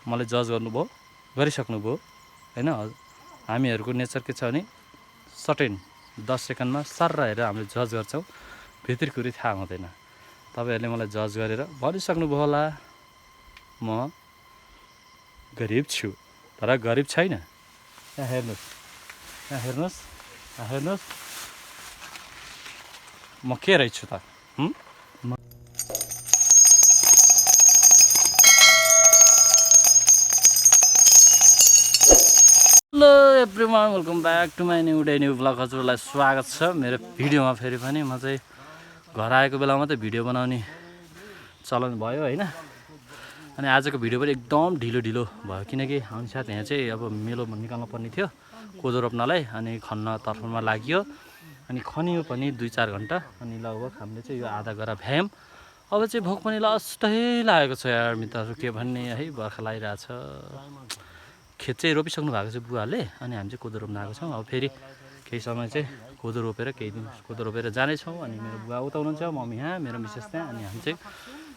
मलाई जज गर्नुभयो, गरिसक्नुभयो हैन। हामीहरूको नेचर के छ भने सर्टेन 10 सेकेन्डमा सर्र हेरेर हामीले जज गर्छौँ, भित्री कुरै थाहा हुँदैन। तपाईहरुले मलाई जज गरेर भनिसक्नुभयो होला म गरिब छु, तर गरिब छैन। यहाँ हेर्नुस्, यहाँ हेर्नुस्, यहाँ हेर्नुस् म के रहेछु त। Hello everyone, welcome back to my new day new vlog. हजुरलाई स्वागत छ मेरो भिडियोमा। फेरि पनि म चाहिँ घर आएको बेलामा चाहिँ भिडियो बनाउने चलन भयो हैन। अनि आजको भिडियो पनि एकदम ढिलो भयो, किनकि हामी साथ यहाँ चाहिँ अब मेलो निकाल्नु पर्ने थियो कोदो रोप्नलाई। अनि खन्न तर्फमा लाग्यो, अनि खनियो पनि 2-4 घन्टा। अनि लगभग हामीले चाहिँ यो आधा गरा भ्यायौँ। अब चाहिँ भोक पनि लास्टै लागेको छ यार मित्रहरू, के भन्ने है। बर्खा लागिरहेछ, खेत चाहिँ रोपिसक्नु भएको छ बुवाले, अनि हामी चाहिँ कोदो रोप्न आएको छौँ। अब फेरि केही समय चाहिँ कोदो रोपेर केही दिन कोदो रोपेर जानेछौँ। अनि मेरो बुवा उता हुनुहुन्छ, मम्मी यहाँ, मेरो मिसेस त्यहाँ। अनि हामी चाहिँ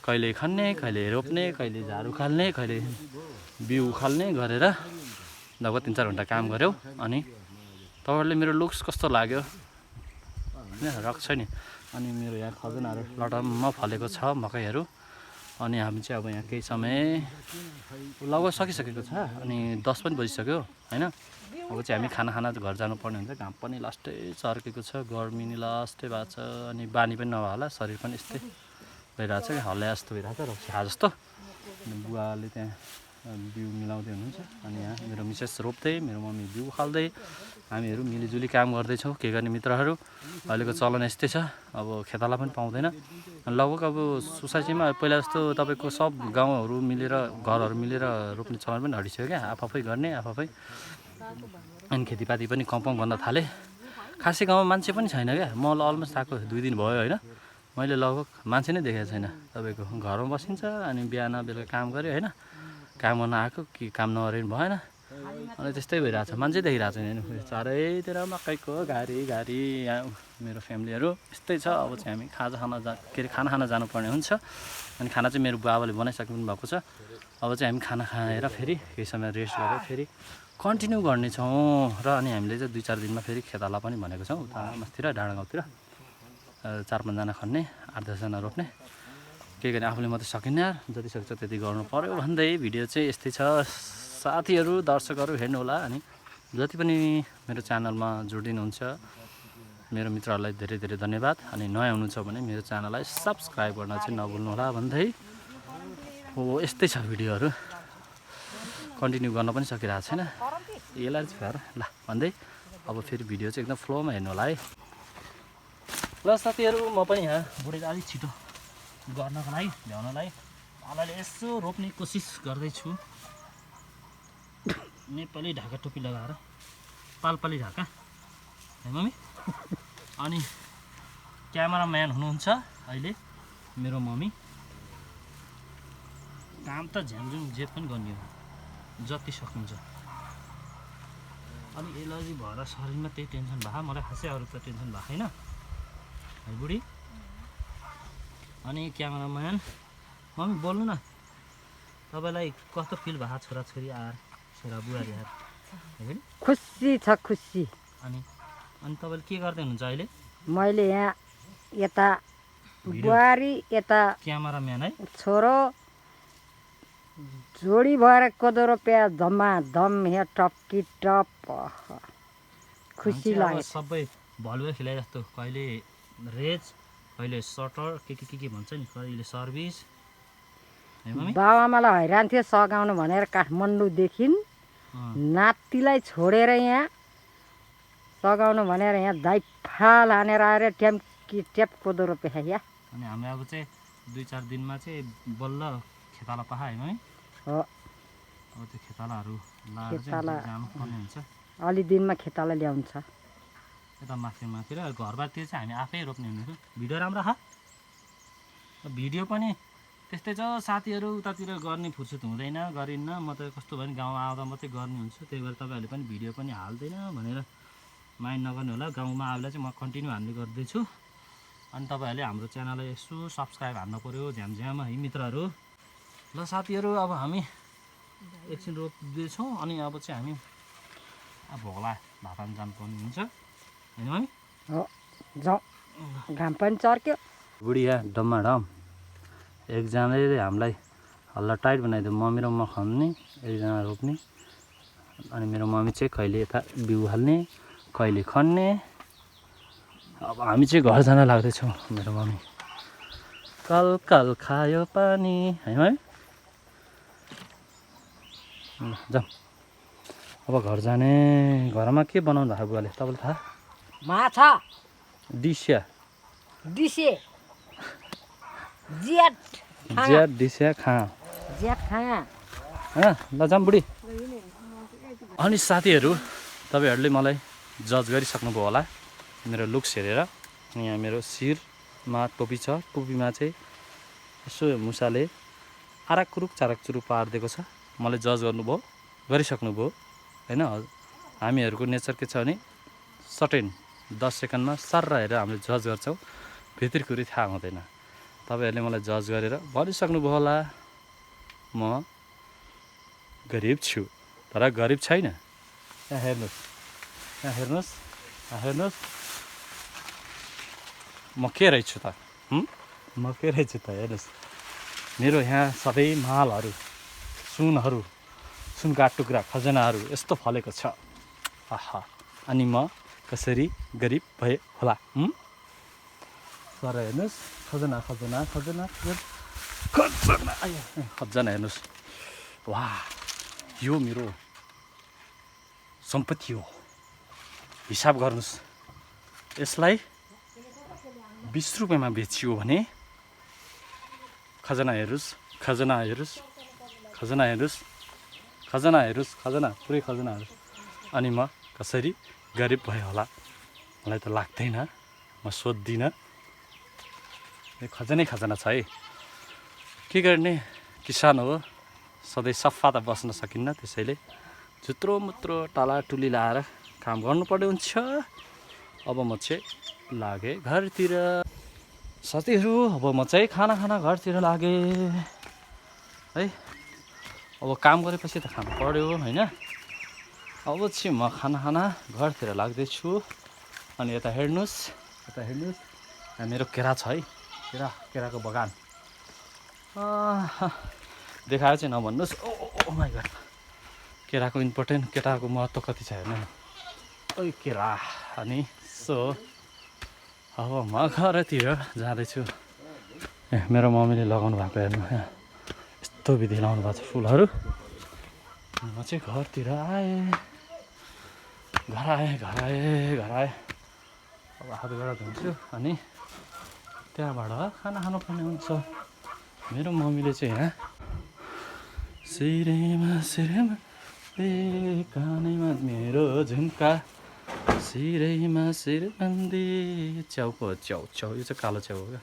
कहिले खन्ने, कहिले रोप्ने, कहिले झाडु उखाल्ने, कहिले बिउ उखाल्ने गरेर लगभग 3-4 घन्टा काम गऱ्यौँ। अनि तपाईँहरूले मेरो लुक्स कस्तो लाग्यो होइन, रक्छ नि। अनि मेरो यहाँ खजनाहरू लटम्म फलेको छ, मकैहरू। अनि हामी चाहिँ अब यहाँ केही समय लगभग सकिसकेको छ, अनि 10 पनि बजिसक्यो हैन। अब चाहिँ हामी खाना घर जानुपर्ने हुन्छ। घाम पनि लास्टै चर्केको छ, गर्मी नि लास्टै भएको छ। अनि बानी पनि नभए होला, शरीर पनि यस्तै भइरहेछ कि हल्ला जस्तो भइरहेछ, रक्सी जस्तो। अनि बुवाले त्यहाँ बिउ मिलाउँदै हुनुहुन्छ, अनि यहाँ मेरो मिसेस रोप्दै, मेरो मम्मी बिउ उखाल्दै, हामीहरू मिलिजुली काम गर्दैछौँ। के गर्ने मित्रहरू, अहिलेको चलन यस्तै छ। अब खेताला पनि पाउँदैन लगभग। अब सोसाइटीमा पहिला जस्तो तपाईँको सब गाउँहरू मिलेर, घरहरू मिलेर रोप्ने चलन पनि हटिसक्यो क्या। आफै गर्ने आफै। अनि खेतीपाती पनि कम गर्न थाले। खासै गाउँमा मान्छे पनि छैन क्या। म अलमोस्ट आएको 2 दिन भयो होइन, मैले लगभग मान्छे नै देखेको छैन। तपाईँको घरमा बसिन्छ, अनि बिहान बेलुका काम गऱ्यो होइन। काम गर्न आएको कि काम नगरे पनि भएन। अनि त्यस्तै भइरहेछ, मान्छे देखिरहेको छैन। चारैतिर मकैको घारी यहाँ मेरो फ्यामिलीहरू यस्तै छ। अब चाहिँ हामी खाना खान जानुपर्ने हुन्छ। अनि खाना चाहिँ मेरो बाबाले बनाइसक्नु भएको छ। अब चाहिँ हामी खाना खाएर फेरि केही समय रेस्ट गरेर फेरि कन्टिन्यू गर्नेछौँ। र अनि हामीले चाहिँ 2-4 दिनमा फेरि खेताला पनि भनेको छौँ, उता मास्तिर डाँडा गाउँतिर 4-5 जना खन्ने, 8-10 जना रोप्ने। केही गर्ने आफूले मात्रै सकिन्न यार, जति सक्छ त्यति गर्नु पर्यो भन्दै भिडियो चाहिँ यस्तै छ। साथीहरू, दर्शकहरू हेर्नु होला। अनि जति पनि मेरो च्यानलमा जोडिनुहुन्छ मेरो मित्रहरूलाई धेरै धेरै धन्यवाद। अनि नयाँ हुनुहुन्छ भने मेरो च्यानललाई सब्सक्राइब गर्न चाहिँ नभुल्नु होला भन्दै हो। यस्तै छ भिडियोहरू, कन्टिन्यू गर्न पनि सकिरहेको छैन, यसलाई चाहिँ ल भन्दै अब फेरि भिडियो चाहिँ एकदम फ्लोमा हेर्नु होला है। ल साथीहरू, म पनि यहाँ बुढेर अलिक छिटो गर्नको लागि भ्याउनलाई पालाले यसो रोप्ने कोसिस गर्दैछु। नेपाली ढाका टोपी लगाएर, पालपाली ढाका है मम्मी। अनि क्यामेराम्यान हुनुहुन्छ अहिले मेरो मम्मी। काम त झ्यामझुम जे पनि गर्ने हो, जति सक्नुहुन्छ। अनि एलर्जी भएर शरीरमा त्यही टेन्सन भयो मलाई, खासै अरू त टेन्सन भएको छैन है बुढी। अनि क्यामेराम्यान मम्मी बोल्नु न, तपाईँलाई कस्तो फिल भएको छोराछोरी आएर, छोरा बुहारी आएर? खुसी छ, खुसी। अनि तपाईँले के गर्दै हुनुहुन्छ अहिले? मैले यहाँ यता बुहारी, यता क्यामेराम्यान है, छोरो जोडी भएर कोदो रोप्या धमाधम यहाँ टपकी टप। खुसी लाग्यो। सबै भलुवा खेलाइ जस्तो, कहिले रेज, कहिले सटर, के भन्छ नि, कहिले सर्भिस। बाबुआमालाई हैरान थियो सघाउनु भनेर काठमाडौँदेखि नातिलाई छोडेर यहाँ सघाउनु भनेर यहाँ दाइफाल हानेर आएर ट्याम्की ट्याप कोदो रोपे यहाँ। अनि हामी अब चाहिँ 2-4 दिनमा चाहिँ बल्ल खेताला पाहा है मम्मी हो। अब त्यो खेतालाहरू जानुपर्ने हुन्छ। अलि दिनमा खेताला ल्याउँछ यता माथितिर घरबारतिर चाहिँ हामी आफै रोप्ने हुन्छौँ। भिडियो राम्रो छ, भिडियो पनि त्यस्तै छ साथीहरू। उतातिर गर्ने फुर्सद हुँदैन, गरिन्न। म त कस्तो भयो भने गाउँ आउँदा मात्रै गर्ने हुन्छ, त्यही भएर तपाईँहरूले पनि भिडियो पनि हाल्दैन भनेर माइन्ड नगर्नु होला। गाउँमा आएर चाहिँ म कन्टिन्यू हाल्ने गर्दैछु। अनि तपाईँहरूले हाम्रो च्यानललाई यसो सब्सक्राइब हान्नु पऱ्यो झ्याम है मित्रहरू। ल साथीहरू, अब हामी एकछिन रोकिदिएछौँ अनि अब चाहिँ हामी अब होला भात खान जानुपर्ने हुन्छ होइन मम्मी हो जाउँ घाम पनि चर्क्यो बुढिया डम्माडम एकजनाले हामीलाई हल्ला टाइट बनाइदियो मम्मी र म खन्ने एकजना रोप्ने अनि मेरो मम्मी चाहिँ कहिले यता बिउ हाल्ने कहिले खन्ने अब हामी चाहिँ घर जान लाग्दैछौँ मेरो मम्मी कल कल खायो पानी है है जाउँ अब घर जाने घरमा के बनाउनु भएको बुवाले तपाईँलाई थाहा माछा डिसिया डिसे ज्याट ज्याट डिसिया खा ज्याट खाँ ल जाऊँ बुढी अनि साथीहरू तपाईँहरूले मलाई जज गरिसक्नुभयो होला मेरो लुक्स हेरेर यहाँ मेरो शिरमा टोपी छ टोपीमा चाहिँ यसो मुसाले आराकरुक चाराकचुरुक पारिदिएको छ मलाई जज गर्नुभयो गरिसक्नुभयो होइन हामीहरूको नेचर के छ भने सर्टेन 10 सेकेन्डमा सर्र हेरेर हामीले जज गर्छौँ भित्री कुरी थाहा हुँदैन तपाईँहरूले मलाई जज गरेर भनिसक्नुभयो होला म गरिब छु तर गरिब छैन यहाँ हेर्नुहोस् यहाँ हेर्नुहोस् यहाँ हेर्नुहोस् म के रहेछु त म के रहेछु त हेर्नुहोस् मेरो यहाँ सबै मालहरू सुनका टुक्रा खजनाहरू यस्तो फलेको छ आहा अनि म कसरी गरिब भए होला तर हेर्नुहोस् खजना खजना खजना खजना खजना हेर्नुहोस् वाह यो मेरो सम्पत्ति हो हिसाब गर्नुहोस् यसलाई 20 रुपियाँमा बेचियो भने खजना हेर्नुहोस् खजना हेर्नुहोस् खजना हेर्नुहोस् खजना हेर्नुहोस् खजना पुरै खजनाहरू अनि म कसरी गरिब भयो होला मलाई त लाग्दैन म सोध्दिनँ खजनै खजना छ है के गर्ने किसान हो सधैँ सफा त बस्न सकिन्न त्यसैले जुत्रो मुत्रो टालाटुली लाएर काम गर्नुपर्ने हुन्छ अब म चाहिँ लागेँ घरतिर साथीहरू अब म चाहिँ खाना घरतिर लागेँ है अब काम गरेपछि त खानु पर्यो होइन अब चाहिँ म खाना घरतिर लाग्दैछु अनि यता हेर्नुहोस् यहाँ मेरो केरा छ है केराको बगान देखाएर चाहिँ नभन्नुहोस् ओ माइ गड केराको इम्पोर्टेन्ट केराको महत्त्व कति छ हेर्नु ओइ केरा अनि सो अब म घरतिर जाँदैछु ए मेरो मम्मीले लगाउनु भएको हेर्नु यहाँ यस्तो विधि लाउनु भएको छ फुलहरू म चाहिँ घरतिर आएँ घर आएँ अब हात गोडा धुन्छु अनि त्यहाँबाट खाना खानुपर्ने हुन्छ मेरो मम्मीले चाहिँ यहाँ सिरेमा ए कानैमा मेरो झुम्का सिरैमा सिरबन्दी च्याउ यो चाहिँ कालो च्याउ हो क्या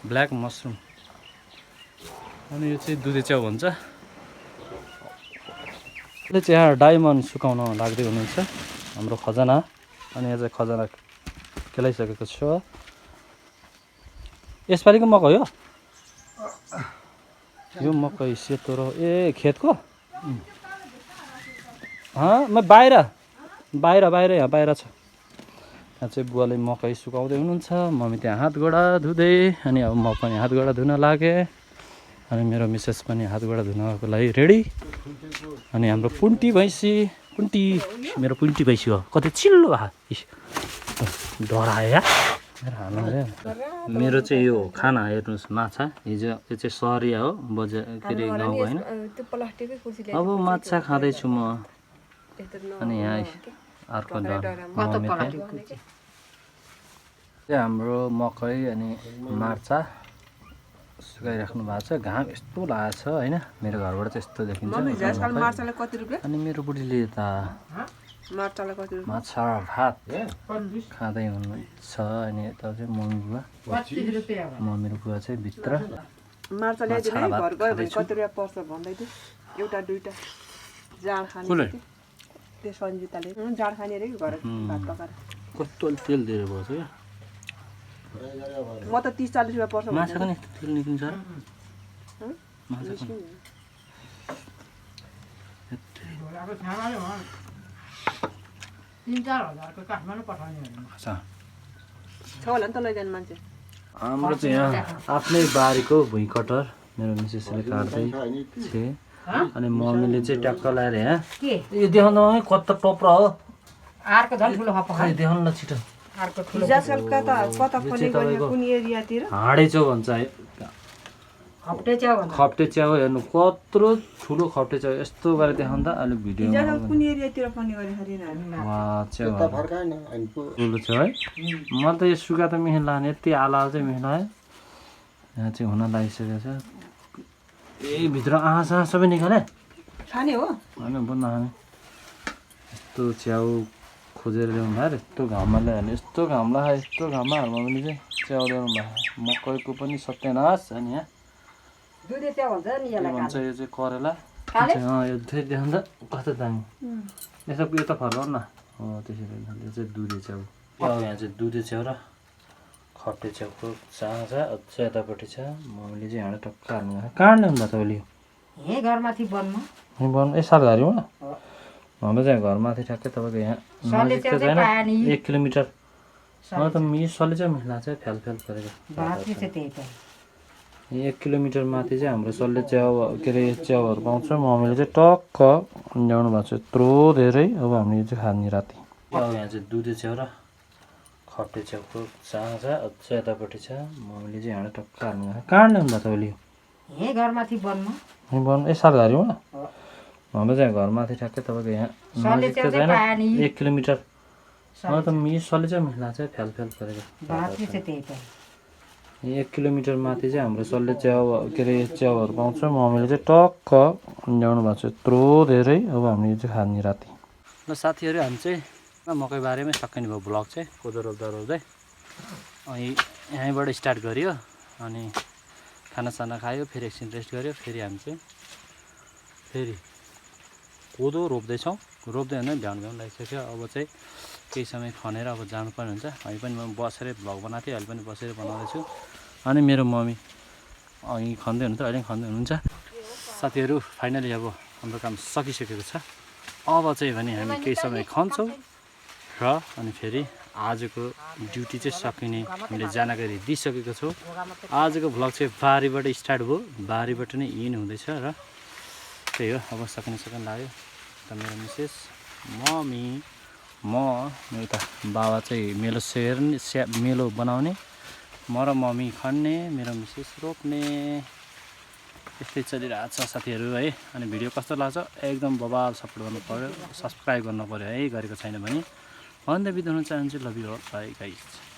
ब्ल्याक मसरुम अनि यो चाहिँ दुधे च्याउ भन्छ यसले चाहिँ यहाँ डायमन्ड सुकाउन लाग्दै हुनुहुन्छ हाम्रो खजना अनि यहाँ चाहिँ खजना केलाइसकेको छ यसपालिको मकै हो यो मकै सेतो र ए खेतको म बाहिर यहाँ बाहिर छ यहाँ चाहिँ बुवाले मकै सुकाउँदै हुनुहुन्छ मम्मी त्यहाँ हात गोडा धुँदै अनि अब म पनि हात गोडा धुन लागेँ अनि मेरो मिसेस पनि हात गोडा धुनको लागि रेडी अनि हाम्रो पुन्टी भैँसी मेरो पुन्टी भैँसी हो कति चिल्लो डरायो मेरो चाहिँ यो खाना हेर्नुहोस् माछा हिजो यो चाहिँ सरिया हो बजार के अरे गाउँको होइन अब माछा खाँदैछु म अनि यहाँ अर्को हाम्रो मकै अनि मार्चा सुकाइराख्नु भएको छ घाम यस्तो लागेको छ होइन मेरो घरबाट चाहिँ यस्तो देखिन्छ अनि मेरो बुढीले त माछा भात खाँदै हुनुहुन्छ अनि यता चाहिँ मम्मी बुवा चाहिँ भित्र कस्तो तेल दिएर बस्छ क्या म त 30-40 रुपैयाँ पर्छ माछा पनि तेल निक्लिन्छ अब सामान्य हो 3-4 हजारको काठमाडौँ पठाउने हो अच्छा छ होला नि त लैजाने मान्छे हाम्रो चाहिँ यहाँ आफ्नै बारीको भुइँ कटर मेरो मिसेसले काट्दै छे अनि मम्मीले चाहिँ ट्याक्क लाएर यहाँ के यो देखाउनु है कता टप्रा हो आर्को झन् ठुलो खप्पा खै देखाउनु न छिटो आर्को ठुलो हिजासका त कता खोले गयो कुन एरियातिर हाँडे च्याउ भन्छ है खप्टे च्याउ भन्छ खप्टे च्याउ हेर्नु कत्रो ठुलो खप्टे च्याउ यस्तो गरेर देखाउनु त अहिले भिडियो हिजास कुन एरियातिर पनि गरे हरि वा च्याउ ठुलो च्याउ है मलाई त यो सुगा त मिहिन लाग्ने यति आलाल चाहिँ मिहिन है यहाँ चाहिँ हुन लागिसकेको छ ए भित्र आँसा सबै निकाले खाने हो होइन बन्द हामी यस्तो च्याउ खोजेर ल्याउनु भयो यस्तो घाममा ल्यायो यस्तो घाम लाग्यो यस्तो घाममा मम्मीले चाहिँ च्याउ ल्याउनु भयो मकैको पनि सत्यानाश अनि यहाँ दुधे च्याउ भन्छ नि के यसलाई भन्छ यो चाहिँ करेला काले? यो फेरि देखाउँदा कस्तो दामी यसो यो त फर्काउ न हो त्यसरी यो चाहिँ दुधे च्याउ यहाँ चाहिँ दुधे च्याउ र खप्टे च्याउको चाह छ अझै यतापट्टि छ मम्मीले चाहिँ हाँडो टक्क हाल्नु भयो कहाँ ल्याउनु भयो तपाईँले यहीँ घरमाथि बन्नु यो बन ए सालघारीमा हाम्रो चाहिँ घरमाथि ठ्याक्कै तपाईँको यहाँ सल्ले नजिक त च्याउ चाहिँ पायो छैन नि 1 किलोमिटर त मिसले चाहिँ मिल्ला चाहिँ फ्यालफ्याल गरेको बाँकी चाहिँ त्यही त 1 किलोमिटर माथि चाहिँ हाम्रो सल्ले च्याउ के अरे च्याउहरू पाउँछ मम्मीले चाहिँ टक्क ल्याउनु भएको छ यत्रो धेरै अब हामीले चाहिँ खाने राति यहाँ चाहिँ दुधे च्याउ र खप्टे च्याउको चाह छ अझै यतापट्टि छ मम्मीले चाहिँ हाँडो टक्क हाल्नु भयो कहाँ ल्याउनु भयो तपाईँले यहीँ घरमाथि बन्नु यो बन ए सालघारीमा हाम्रो चाहिँ घरमाथि ठ्याक्कै तपाईँको यहाँ सल्ले नजिक त च्याउ चाहिँ पायो छैन नि 1 किलोमिटर त मिसले चाहिँ मिल्ला चाहिँ फ्यालफ्याल गरेको बाँकी चाहिँ त्यही त 1 किलोमिटर माथि चाहिँ हाम्रो सल्ले च्याउ के अरे च्याउहरू पाउँछ मम्मीले चाहिँ टक्क ल्याउनु भएको छ यत्रो धेरै अब हामीले चाहिँ खाने राति ल साथीहरू हामी चाहिँ मकै बारेमै सकिने भयो ब्लग चाहिँ कोदो रोप्दा रोप्दै अनि यहीँबाट स्टार्ट गऱ्यो अनि खानासाना खायो फेरि एकछिन रेस्ट गऱ्यो फेरि हामी चाहिँ फेरि कोदो रोप्दैछौँ रोप्दै होइन भ्याउनु लागिसक्यो अब चाहिँ केही समय खनेर अब जानुपर्ने हुन्छ हामी पनि म बसेरै भ्लग बनाएको थिएँ अहिले पनि बसेर बनाउँदैछु अनि मेरो मम्मी अघि खन्दै हुनुहुन्छ अहिले पनि खन्दै हुनुहुन्छ साथीहरू फाइनली अब हाम्रो काम सकिसकेको छ अब चाहिँ भने हामी केही समय खन्छौँ र अनि फेरि आजको ड्युटी चाहिँ सकिने हामीले जानकारी दिइसकेको छौँ आजको भ्लग चाहिँ बारीबाट स्टार्ट भयो बारीबाट नै इन हुँदैछ र त्यही हो अब सकिन लाग्यो त मेरो मिसेस मम्मी म उता बाबा चाहिँ मेलो सेर्ने मेलो बनाउने म र मम्मी खन्ने मेरो मिसेस रोप्ने यस्तै चलिरहेको छ साथीहरू है अनि भिडियो कस्तो लाग्छ एकदम बबाल सपोर्ट गर्नु पऱ्यो सब्सक्राइब गर्नु पऱ्यो है गरेको छैन भने भन्दै बिताउन चाहन्छु love you all bye guys